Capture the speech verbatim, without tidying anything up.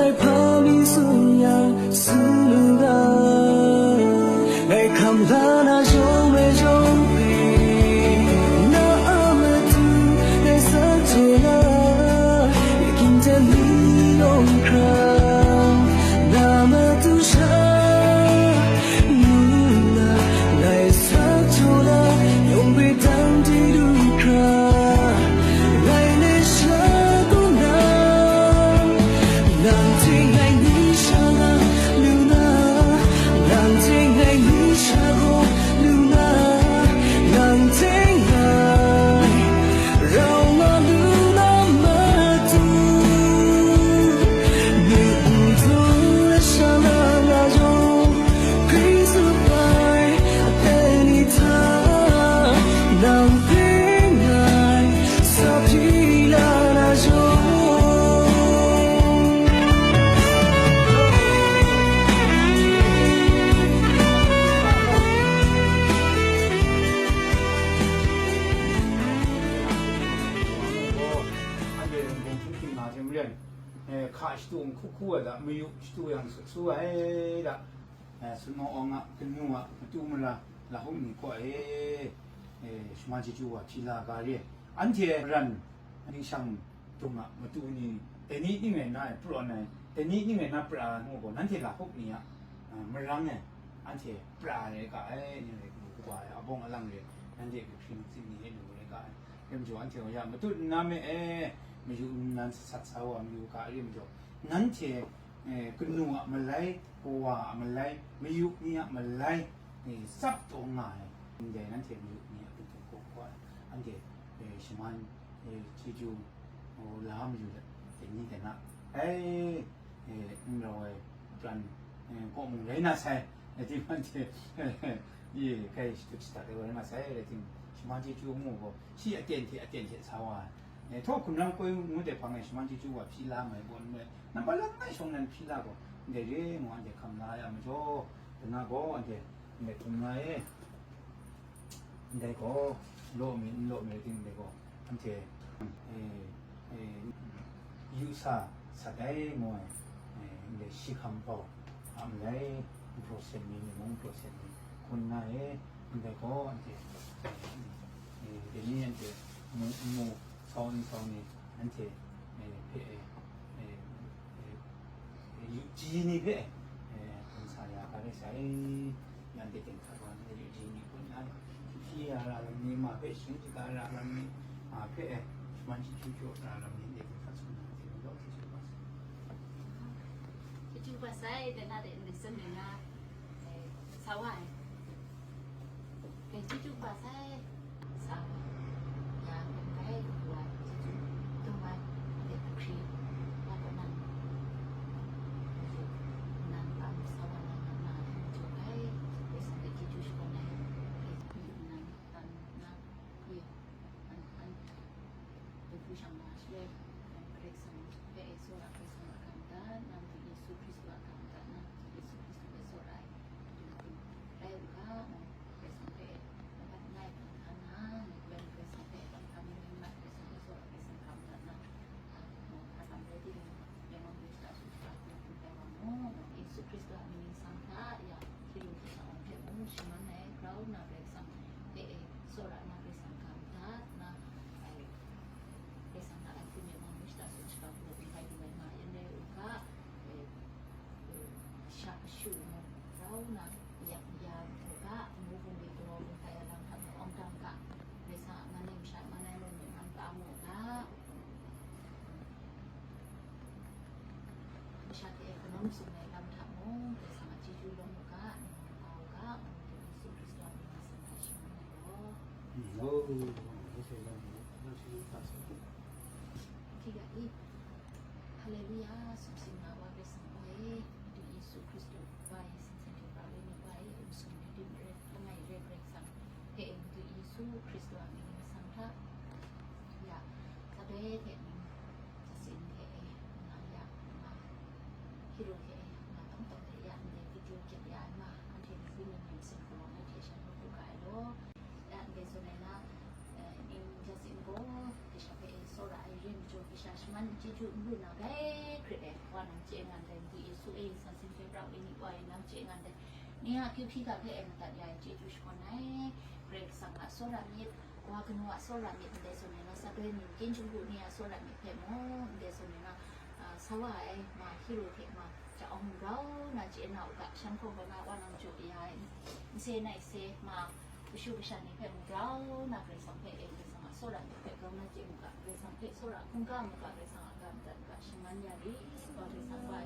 Hpa mi tsun yang, tsun u ga, ngai hkam la na yawng e yawng e, na a matu ngai sa jaw la, ya ginten ni yawng hkra, na matu sha, nu nna ngai sa jaw la, yawng hpe dang di lu hkra, ngai le sha kaw na, nang hte ngai ni sha nga lu na, nang hte ngai ni sha gaw lu na, nang hte ngai rau nga lu na matu, nu nhtawm la sha na nga yawng, Hkristu bai aten ni hta, nang hpe ngai sa hpyi la na yawng. Anhte n-gun hpung hkying nga hte maren, eh, hka shadu n hku hku ai hta, mayu shadu yang su su ai hta, eh, Sumnawng Awng a kanu a matu mara lahkawng ni kaw e, eh, shaman chyeju wa hpyi la ga re. Anhte maran ningshang dung a matu ni, dai ni ning rai na ai, prawn ai, dai ni ning rai na pra ai ngu gaw, nanhte lahkawng ni a, ah, marang e, anhte pra ai rai ga ai, ning rai, kawa ai, abawng alang re, nanhte hpe hpring sim ni e lu rai ga ai. Rai majaw, anhte gaw ya matut n na me e, mayu nnan sat sat sa wa mayu ga ai rai majaw, nanhte, eh, kanu a malai, kawa a malai, mayu ni a malai, eh, tsap taw nga ai, ndai nanhte mayu ni a kanu kaw kaw ai, anhte, eh, shaman, eh, chyeju, oh, la mayu let, dai ni dai na, ai, eh, n rau ai pran, eh, kaw mung rai na sai, rai timung anhte, eh, ye, kai shatup shadat ai wa rai na sai, rai timung, shaman chyeju ngu gaw, shi aten hte, aten hte sa wa ai. Eh, htaw hkum lam koi ngut ai hpang e shaman chyeju wa hpyi la mai gaw, n rai, nampat langai shawng nan hpyi la gaw, ndai re ngu anhte hkam la ya majaw, dai na gaw anhte ndai hkum la e. Ndai gaw, law mi, n law mi rai timung, ndai gaw, anhte, eh, eh, yu sa sat ai ngu ai, eh, ndai shi hkam bau a malai, n prawsen mi, ni mung n prawsen mi, hkun nga e, ndai gaw, anhte, eh, eh, dai ni anhte, mu, mu, sau ni, sau ni, anhte, eh, hpe, eh, eh, eh, eh, yu ji ni hpe, eh, hkun sa ya ga rai sai. Yan de ting hkra wa na yu ji ni hkun yan, hpyi ya ra lam ni, ma hpe shing shaga ra lam ni, ma hpe, eh, shaman chyeju jaw ra lam ni, de ting hkra tsun na hte mung daw hte jaw wa sai. Chyeju wa sai, de na de, n de tsun de na, eh, sa wa ai. Dai chyeju wa sai, sa wa ai. Ya, dai wa chyeju dum ai, de hkri, ya, kaw nan, nan tam sa wa na, na, na, chyeju ai, de sa de chyeju shakawn ai, de nan tam na, ye, an, an, Dai hpung shang na shaloi, Karai Kasang hpe e tsawra, Karai Kasang a hkam dat, nang Madu Yesu Hkristu a hkam dat, nang Madu Yesu Hkristu hpe tsawra ai, Madu hpung rai u ga, nang Karai Kasang hpe e laban ngai hkam hkam na, nang hpe Karai Kasang hpe e laban hkam na, Karai Kasang hpe tsawra, Karai Kasang hkam dat na, a, nang hkam rai timung, Yesu Hkristu a mying ningsang hta ya, hkying hte shang hpe mung shaman ai, grau nna Karai Kasang hpe e tsawra nna, Karai Kasang hkam dat nna, ai, Karai Kasang hta ai hpung yawng mung shada tsun shaga hku n bai lu ai ma yan rai u ga, e, e, sha kashu mung grau nna, ya, ya u ga, ngu bungli galaw bungli ya lam hta mung awng dang ga, Karai Kasang a man e masha man ai lawm myit man ga mu u ga. Masha hte e kanau tsun ai lam hta mung, Karai Kasang a chyeju lawm u ga, nang nga u ga, nang Madu Yesu Hkristu a mying ningsang hta shaman ai gaw. Hki ga i, Haleluya, sumsing na wa Karai Kasang e, Madu Yesu Hkristu wa e, singsen hte pra ai ni wa e, n sum ni dim re, langai re Karai Kasang hpe e, Madu Yesu Hkristu a mying ningsang hta, ya, Sabe hte ning, Jasin hte e, nga ya, nga, Hiru hte e, nga tawng tawng hte ya, ndai video kyep ya ai ma, anhte ni bungli ni masin gaw ngai hte shan hkrup lu ga ai law, ya, ndai zawn ai na, eh, ning Jasin gaw, hte sha hpe e, Tsawra ai re majaw kasha shaman chyeju n lu na bai hkrit ai, wa nang chye nga ndai, madu Yesu e, san sin hpe pra ai ni wa e nang chye nga ndai, ni a kyu hpyi ga hpe e madat ya ai chyeju shakawn ai. Karai Kasang a tsawra myit, wa kanu a tsawra myit, ndai zawn e na, sa doi ni, kyin chyeju ni a tsawra myit hpe mung, ndai zawn e na, ah, sa wa ai ma hkyi ru hte ma, ja awng grau na chye na u ga, shan hkawng gaw na wa nang jaw ya ai, nse nai se ma, kashu kasha ni hpe mung grau na Karai Kasang hpe e, Karai Kasang a tsawra myit hpe grau na chye mu ga, Karai Kasang hpe tsawra hkungga mu ga, Karai Kasang a ga madat ga, shaman ya ri, wa Karai Kasang wa